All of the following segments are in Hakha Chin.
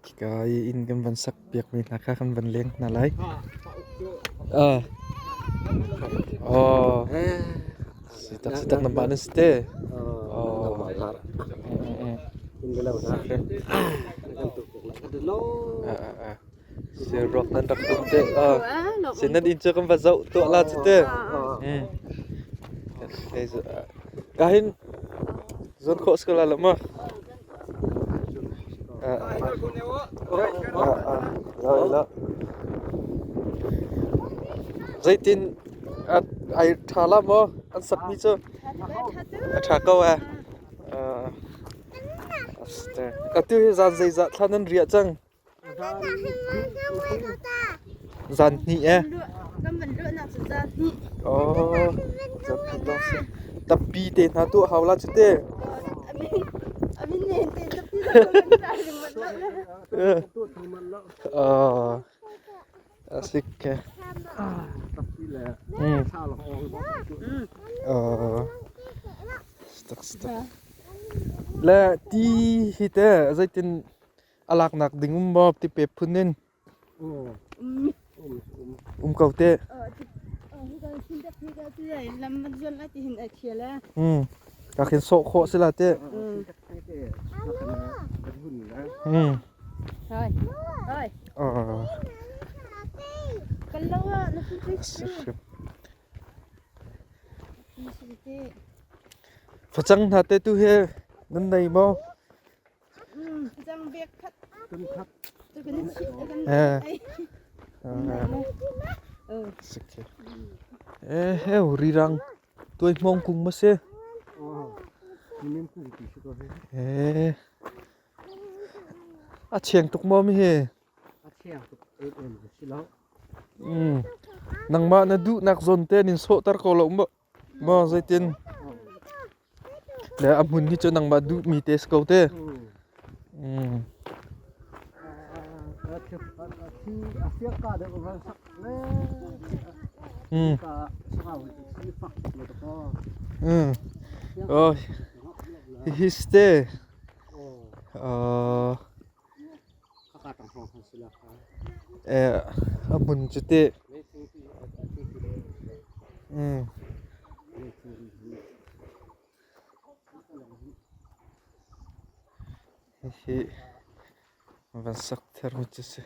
Khika i inn kan van sak piakmi hna kha kan van leng hna lai. Oh. Sitak sitak nampak na si te. Oh. Sirruak nan rak tum te. Sin nan inn cu kan va zoh tuah la cu te. Ka hin zon khawh si ko la lo ma? Zeitin ai ṭha la maw an sakmi cu? A ṭha ko eh. Atu hi zan zeizah thla nan riah cang? Zan hnih eh. Oh, zan hnih lawng si. Tappi te hna tuah hau la cu te. Oh, asik ke. Oh, stak stak. Le ti hi te zeitin A laknak ding um maw ti pe phun in um ko te. Ka khin sawh khawh si la te. Facang hna te tu hi nan nei maw? Heu rirang tuai hmawng kung ma si. A chiang tuk maw mi hi? Nangmah na duhnak zawn te nin sawhter ko lo maw? Maw zeitin? Le a hmun hi cu nangmah duhmi te si ko te. Oh, hihi si te. A hmun cu teh hihi van sak thermi cu si.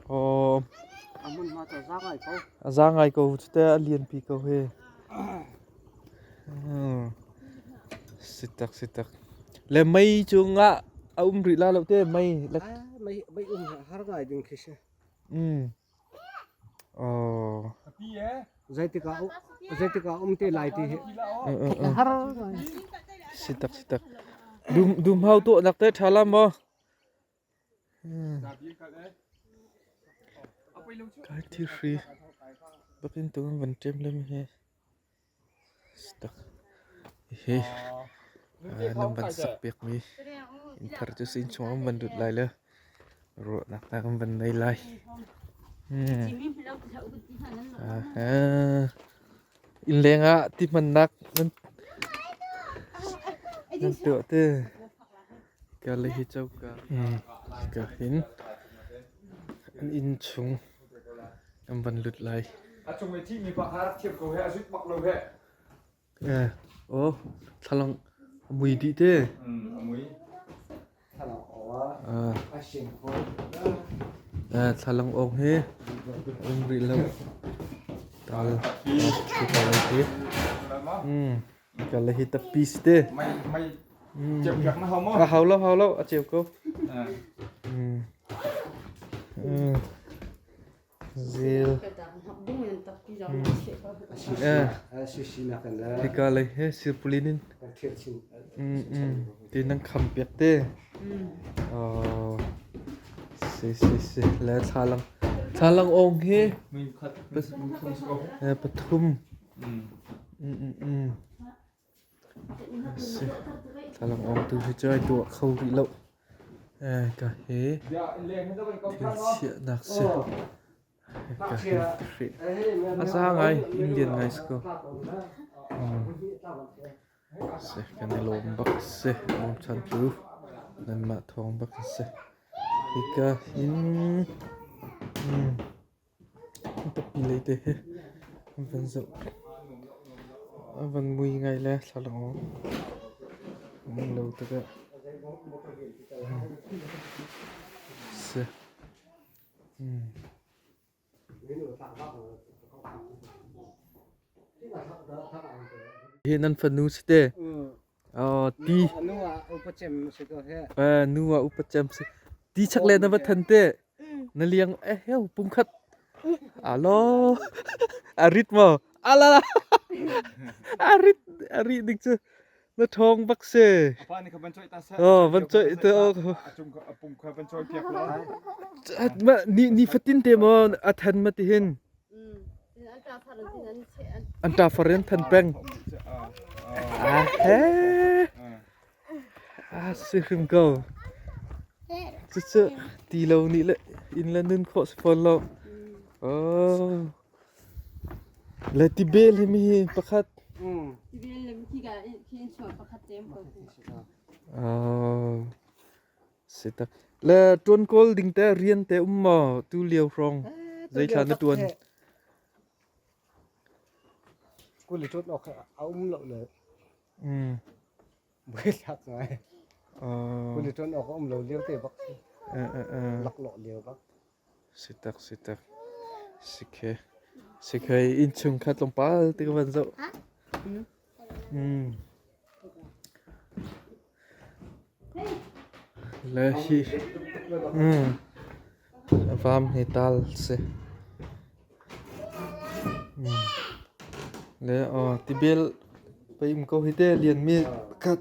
Aw. A za ngai ko cute a lianpi ko hi. Sitak sitak. Le mei cu ngah a um rih la lo te mei. Mei mei um har ngai ding khi si. Aw. Zeitikah zeitikah um te lai ti hi. Har ngai. Sitak sitak. Dum dum hau tuah nak te tha la maw? Kai thihri bakin tu an van ṭem le mi hi hi nan van sak piak mi inn thar cu sin chung an van lut lai le ruahnak hna kan van nei lai. Inn leng ah ti hmannak nan tuah te. Ka le hi coka ka hin an inn chung an van lut lai. A cung i thihmi pa kha rak thiam ko he a zut bak lo he. Eh, oh, thlalang a mui dih te. A mui. Thlalang awng ah a sing ko. Eh, thlalang awng hi um rih lo. Tal ka le hi. Ka le hi tapi si te. Mei mei ceu piak na hau maw? A hau lo hau lo a ceu ko. Zil. Hika lei he sirpulin in ti nan kham piak te. Oh. Si si si le thlalang thlalang ong hi pathum. Si. Thlalang ong tu hi cu ai tuah kho rih lo. Ka hi thil chiahnak si. A za ngai, inn lian ngai si ko. Si, kan i lawm bak a si. Bawmchantu nanmah thawng bak a si. Hika hin Tapi lei te hi an van zoh. A van mui ngai le thlalangawng um lo tikah si. Hi nan fanu si te. Oh, ti. Nu ah upa cem si ko he. Eh, nu ah upa cem si. Ti chak le na va than te. Na liang eh heu pungkhat. Alo. A rit mo. Ala. A rit a ri dik chu. Na thong bak se. Pa nih kha van choi ta seh. Oh, van choi te oh. A cung a pung kha van choi piak la. Ma ni ni fatin te mo a than ma ti hin. An ta farin than peng. Ah he. Ah si hrim ko. Cucu ti lo nih le inn le nun khawh si fawn lo. Oh. Le tibel hi mi pakhat. Tibel le khi ka khi in chuah pakhat te ko. Oh. Si tak. Le tuan kawl ding te rian te um maw tu lio hrawng zeithla na tuan? Kuli ṭut awk a um lo le buai thlak ngai. Kuli ṭuan awk a um lo lio te bak si. Laklawh lio bak. Si tak si tak. Si khe. Si khe innchung kha tlawmpal te ka van zoh. Le hi vam hi tal si. Le tibel pei um ko hi te lian mi khat.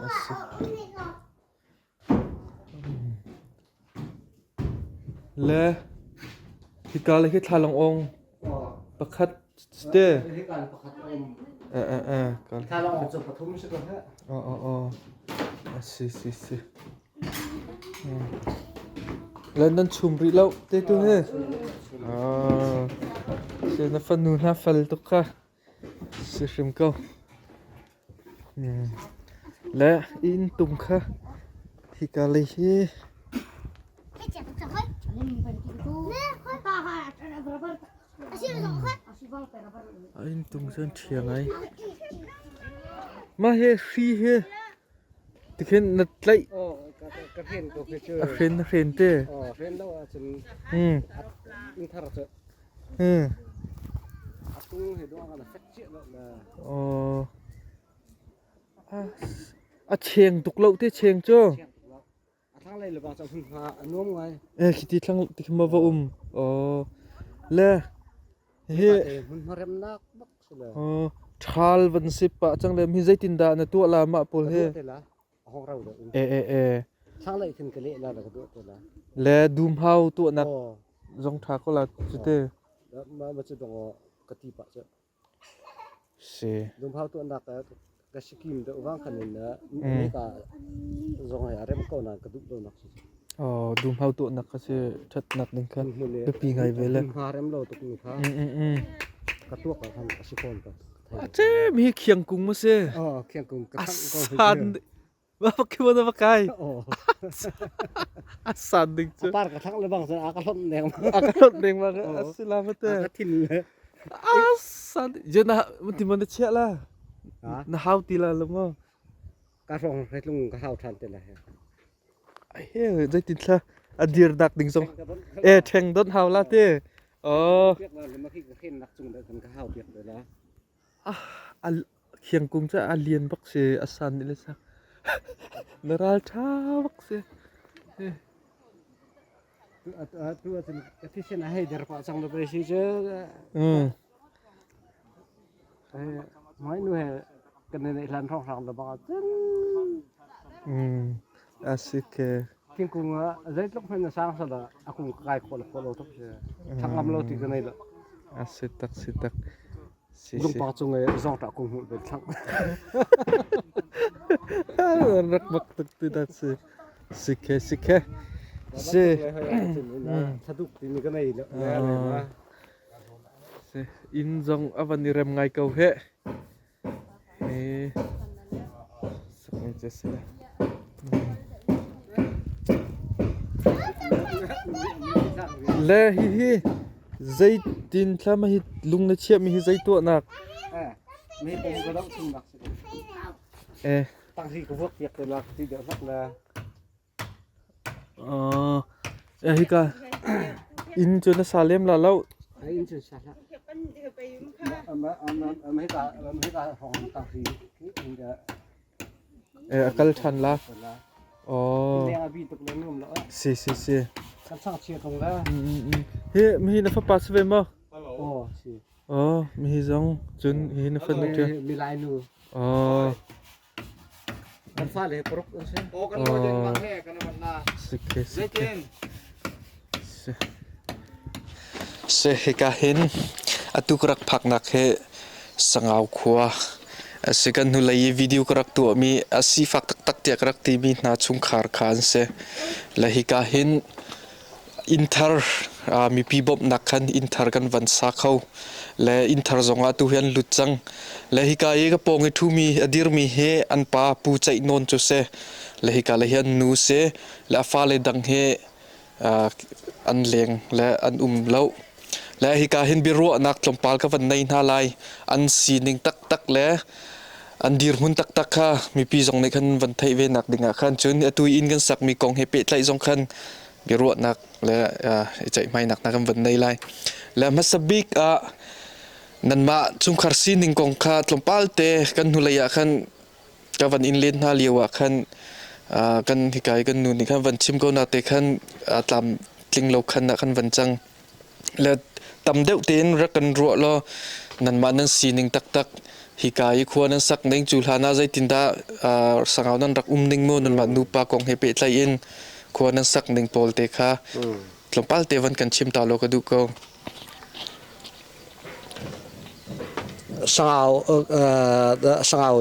A si. Le hika le hi thlalangawng pakhat te. Hika le pakhat a um. Eh eh eh. Thlalangawng cu pathum si ko heh. Oh oh oh. Si si si. Le nan chum rih lo te tu he. Ah. Si na fanu hna fal tuk kha. Si hrim ko. Le inn tung kha hika lei hi inn tung cu an ṭhia ngai. Mah hi hri hi tikhin na tlaih a hren na hren te. A cheng tuk lo te cheng cu. Eh khiti thlang ti ma va um. Oh le hi oh ṭhal van si pah cang le mi zeitin dah na tuah la mah pawl hi. Eh eh eh. Le dumhau tuahnak zong ṭha ko la cu te. Si. Dumhau tuahnak ka sikim deuh vang khan in ka zong he a rem ko nain ka duh lo nak si. Oh, dumhau tuahnak kha si ṭhatnak ding kha biapi ngai ve le. Hma rem lo tuk mi kha ka tuak ah khan a si fawn ka. A cem hi khiangkung ma si. Oh, khiangkung ka thang ko. Asan. Ba khi ba kai. Oh. Asan ding cu. Par ka thang le bang a ka hlom deng. A ka hlom deng ma asila ma te. Ka thin le. Asan. Je na ti man na chia la. Na hau ti la lo mo. Ka rong retlung ka hau than te la he. He zeitin thla a dir dak ding zong. E theng dot hau la te. Oh. A khiangkung cu a lian bak si a san nih le sak. Na ral ṭha bak si. Tu ahcun ka thisen a hei der pah cang lo pei si cu. Mai nu he kan i neih hlan hrawnghrang le bang ahcun. A si ke. Thingkung ah zeitluk hmanh na sang sal ah a kung ka kai khawh le khawh lo tuk si. Thak ngam lo ti ka nei lo. A si tak si tak. Si si. Lungpang cung i zawngṭah kung hmuh ve thlang. Rak bak tuk ti dat si. Si ke si ke. Si. Thaduk timi ka nei lo. Si. Inn zong a van i rem ngai ko heh. He. Sak ngai che si le. Le hihi zeitin thla ma hi lung na chiahmi hi zei tuahnak? Mi pum ka doh chung nak si. Eh. Tanghi ka vuak piak te lak ti deuh hlak la. Eh hika inn cu na sa lem la lo. Ai inn cu sa hlah. Ama ama ama hika ama hika hong tanghi ki in da. Eh a kal ṭhan la. Oh. Leng a bi tuk le num lo. Si si si. Kan sang chia tung la. Hi mihi na fapa si ve maw? Oh si. Oh mihi zong cun hi na fanu ṭia. Milai nu. Oh. Kan fale paruk an si. Aw kan lo ding bang he kan van na. Sikhe sikhe. Zeitin? Si. Si hika hin atu ka rak phaknak hi Sangau khua a si kan hnulei i video ka rak tuahmi a sifak taktak tiah ka rak timi hna chungkhar kha an si. Le hika hin inn thar mipi bawmhnak khan inn thar kan van sa kho. Le inn thar zong ah atu hi an lut cang. Le hika i ka pawng i ṭhumi a dirmi hi an pa Pu Ceih Nawn cu si. Le hika le hi an nu si. Le a fale dang hi an leng le an um lo. Le hika hin biaruahnak tlawmpal ka van nei hna lai. An sining taktak le an dirhmun taktak kha mipi zong nih khan van theih ve nak ding ah khan cun atu inn kan sakmi kong he pehtlaih zong khan biaruahnak le i ceihmainak hna kan van nei lai. Le hmasa bik ah nanmah chungkhar sining kong kha tlawmpal te kan hnulei ah khan ka van in len hna lio ah khan kan hika i kan nu nih khan van chim ko na te khan tlam tling lo khan ah khan van cang le tam deuh tein rak kan ruah law nanmah nan sining taktak hika i khua nan sak ning cu hlan ah zeitindah sangau nan rak um ning mu nanmah nupa kong he pehtlaih in khua nan sak ning pawl te kha tlawmpal te van kan chim ta law ka duh ko. Sangau sangau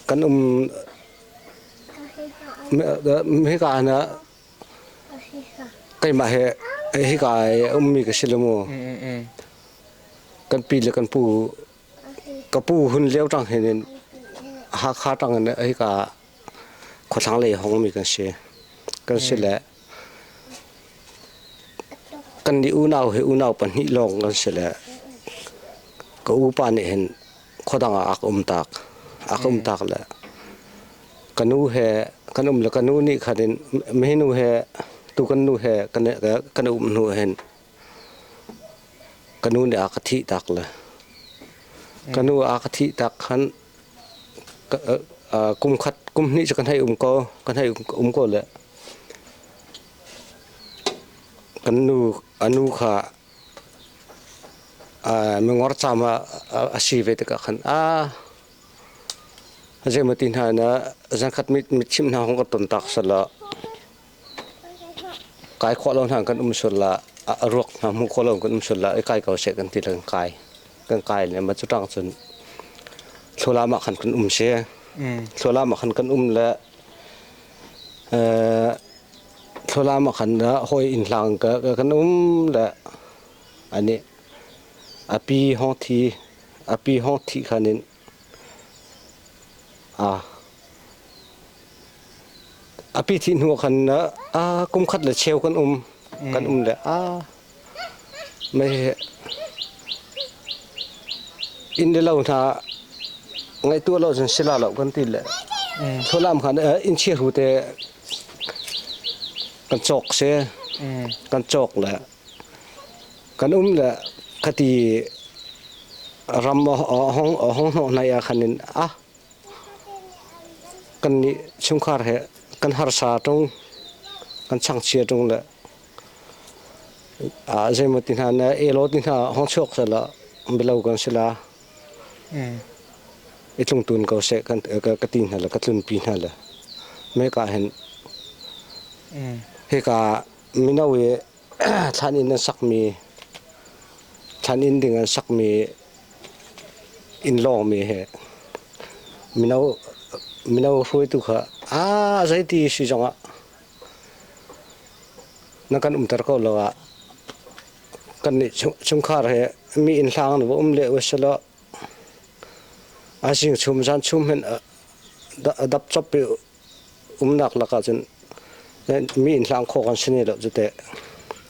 kan um hika na keimah he hika ummi ka si lo mu. Kan pi le kan pu ka pu hun lio tang hin in Hakha tang in hika khuathlang lei hongmi kan si. Kan si le kan nih unau hi unau pahnih lawng kan si le ka upa nih hin khuadang ah a ka um tak. A ka um tak le ka nu he kan um le ka nu nih khan in minu he tu kan nu he kan kan um hnu hin ka nu nih a ka thih tak le ka nu a ka thih tak khan kum khat kum hnih cu kan hei um ko kan hei um ko le kan nu a nu kha mingor cam ah a si ve tikah khan a zeimaw ti hna na zankhat mit chim hna hong ka ton tak sala kai khawh lo hna kan um sul la a ruak hna hmu khawh lo kan um sul la i kai ko seh kan ti le kan kai kan kai le ma cu tang cun thlualam ah khan kan um si thlualam ah khan kan um le thlualam ah khan hawi inn hlang ka kan um le ani api hong thi api hong thi khan in a A pi thih hnu ah khan kum khat le cheu kan um. Kan um le a mei inn le lo hna ngaihtuah lo cun sila lo kan ti le thlualam khan inn chiahru te kan cawk si kan cawk le kan um le khati ram a hong a hong hnawh hnai ah khan in a Kannih chungkhar he kan harsa ṭung, kan changchia ṭung le zeimaw ti hna na elaw ti hna hong chuak sehla bialo kan si la. I tlungtun ko seh kan ka ti hna le ka tlunpi hna le meka hin hika mino i thlan inn an sakmi thlan inn ding an sakmi inn lawngmi he mino mino hruaitu kha a zeiti si zongah Na kan umter ko lo ah kan nih chungkhar he mi inn hlang na va um le usalaw a zing chum zan chum hen dap chop i umnak lakah cun mi inn hlang kho kan si ne lo cu teh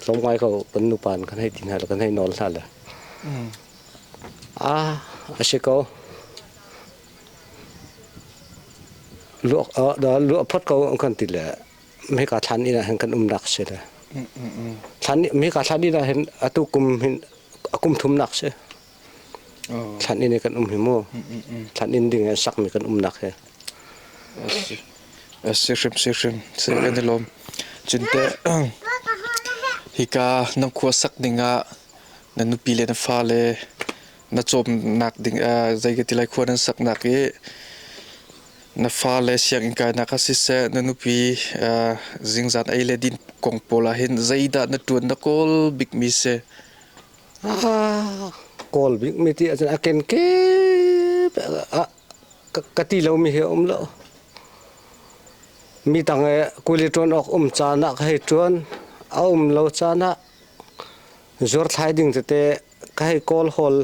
tlawmngai ko kan nupa in kan hei ti hna le kan hei nawl hna le ah a si ko luah phot ko kan ti le hika thlan inn ah hin kan umnak si le thlan hika thlan inn ah hin atu kum hin a kum thumnak si thlan inn i kan um hi mu thlan inn ding in sakmi kan umnak hi Si hrim si hrim si kan i lawm cun teh hika nan khua sak ding ah na nupi le na fale na cawmnak ding zei ka ti lai khua nan saknak i na fale sianginn kainak ah siseh na nupi zingzan ei le din kong pawl ah hin zeidah na ṭuan na kawl bikmi si? Kawl bikmi ti ahcun a kenkip ka ti lomi hi a um lo. Mi dang i kuli ṭuan awk um caan ah ka hei ṭuan, a um lo caan ah zuarthlai ding tete ka hei kawl hawl.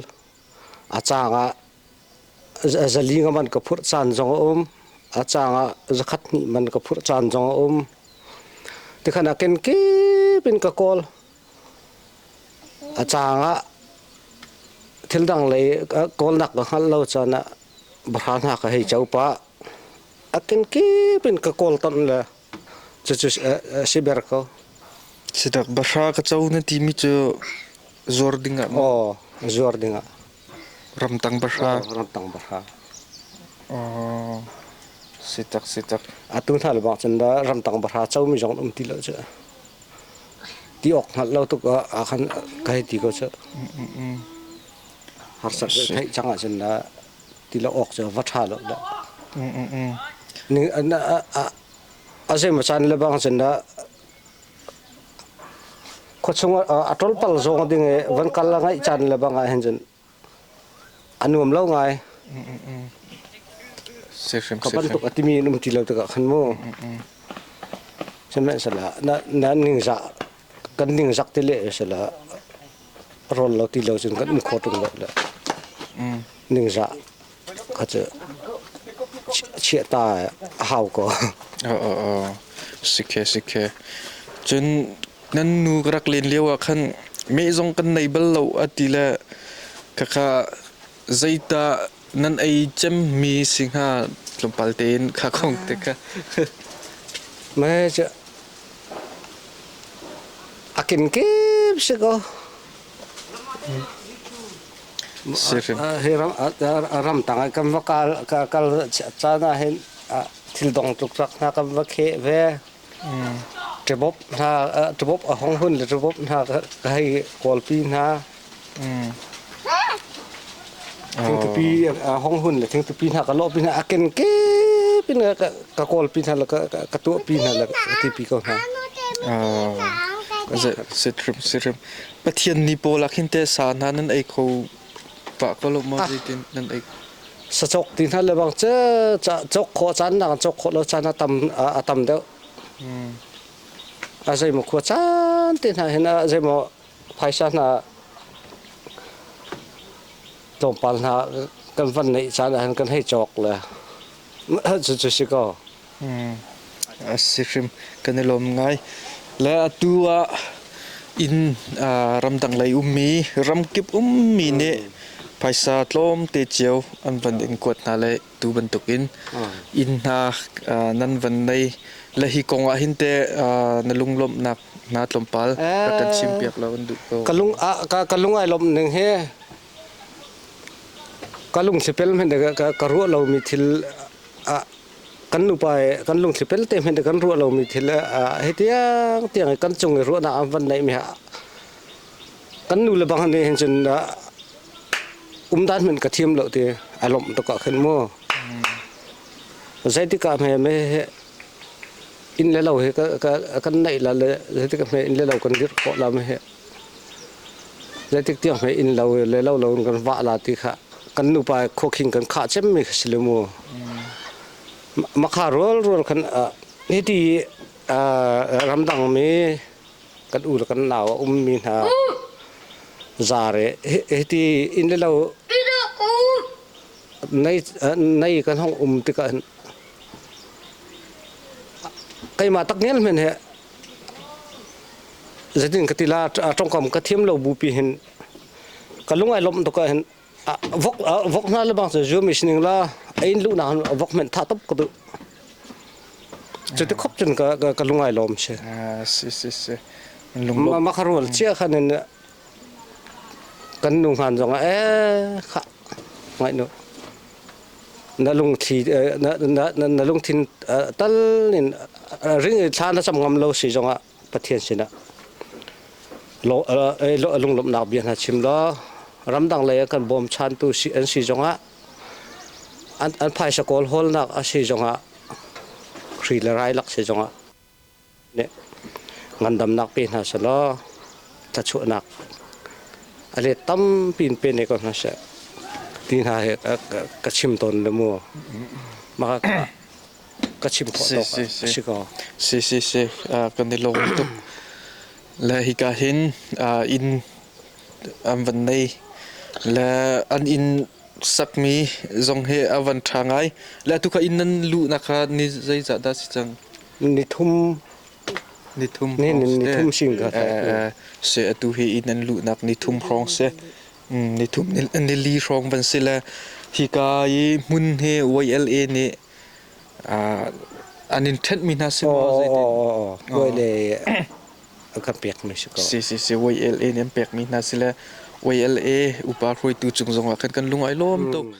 A caang ah zali nga man ka phurh caan zong a um. A caang ah zakhat hnih man ka phurh caan zong a um. Tikhan a kenkip in ka kawl. A caang ah thil dang lei kawlnak ka hngalh lo caan ah bahra hna ka hei co pah. A kenkip in ka kawl ton le cucu si ber ko. Sitak bahra ka co na timi cu zuar ding ah maw? Aw, zuar ding ah. Ramtang bahra. Ramtang bahra. Aw, sitak sitak. Atu hna le bang cun ramtang bahra co mi zong um ti lo cu. Ti awk hngalh lo tuk ah khan ka hei ti ko cu. Harsat theih cang ahcun ti lo awk cu va ṭha lo dah. A zeimaw caan le bang cun khuachung a ṭolpal zawng ding i van kal a ngaih caan le bang ah hin cun a nuam lo ngai. Ka bantuk a timi in um ti lo tikah khan mu. Sihmanhsehlaw na na ningzah kan ningzak ti le sila rawl lo ti lo cun kan um kho ṭung lo le ningzah kha cu chiah ta a hau ko. Sikhe sikhe. Cun nan nu ka rak len lio ah khan meh zong kan nei bal lo a ti le khakha zeitah nan ei cemmi si hnga tlawmpal tein kha kong te kha. Meh cu a kinkip si ko. Hi ram tang ah kan va kal kal caan ah hin thil dong tluk rak hna kan va kheh ve. Ṭebop hna ṭebop a hong hun le ṭebop hna ka hei kawlpi hna. Thingtupi a hong hun le thingtupi hna ka lawhpi hna a kenkip in ka kawlpi hna le ka tuahpi hna le ka tipi ko hna. Sitrim sitrim Pathian ni pawl ah khin te sa hna nan ei kho pah ko lo maw zeitin nan ei Sachok ti hna le bang ce chok khawh caan nak chok khawh lo caan a tam a tam deuh. A zeimaw khua caan te hna hin a zeimaw phaisa hna tlawmpal hna kan van neih caan ah hin kan hei cawk le cucu si ko. A si hrim kan i lawm ngai. Le atu ah inn ramdang lei ummi ramkip ummi nih phaisa tlawm te cio an van in kuat hna le tu bantukin inn hna nan van nei le hi kong ah hin te na lunglawmhnak hna tlawmpal rak kan chimpiak lo an duh ko. Ka lung ka lung ai lawmh ning hi ka lungthli pel hmanh ka ruah lomi thil kan nupa kan lungthli pel te hmanh kan ruah lomi thil hi tiang tiang kan cung i ruahnak an van neih mi kan nu le bang nih hin cun umdan hmanh ka thiam lo ti a lawmh tuk ah khin mu zeitik ah hme me inn le lo hi kan neih la le zeitik ah hme inn le lo kan dirh khawh la me he Zeitik tiang hme inn lo le lo lo in kan vah la ti kha kan nupa khuakhing kan khah cemmi kha si le mu. Makha rual rual khan hiti ramdang mi Kan u le kan nau a ummi hna zare hiti inn le lo nei nei kan hong um tikah hin keimah tak ngial men he zeitin ka ti la tongkam ka thiam lo bupi hin ka lung ai lawmh tuk ah hin vok vok hna le bang cu zuam i sining la ein lu na vok men tha top ka du cuti khop cun ka ka lung ai lawm si. Si si si, lung ma kha rual chia khan in kan nu ngan zong e kha ngai nu na lungthli na na na lungthin tal in ring thla na cam ngam lo si zongah Pathian sinah lunglawmhnak bia hna chim law ramdang lei ah kan bawmchantu si an si zongah an an phaisa kawl hawlnak a si zongah hri le rai lak si zongah nih ngandamnak pe hna selaw thluachuahnak a let tampi in pe ne ko hna seh ti hna he ka chim tawn le mu mah ka chim khawh tawk a si ko. Si si si kan i lawm tuk. Le hika hin inn an van nei le an inn sakmi zong hi a van ṭha ngai. Le atu kha inn nan luhnak kha ni zeizah dah si cang? Ni thum. Ni thum. Ni ni thum sing ka. Se atu hi inn an luhnak ni thum hrawng si. Ni thum ni li hrawng van si le hika i hmun hi YLA nih an in ṭhenhmi hna si maw zeitin? YLA an kan pekmi si ko. Si si si YLA nih an pekmi hna si le YLA upa hruaitu cung zongah khan kan lung ai lawm tuk.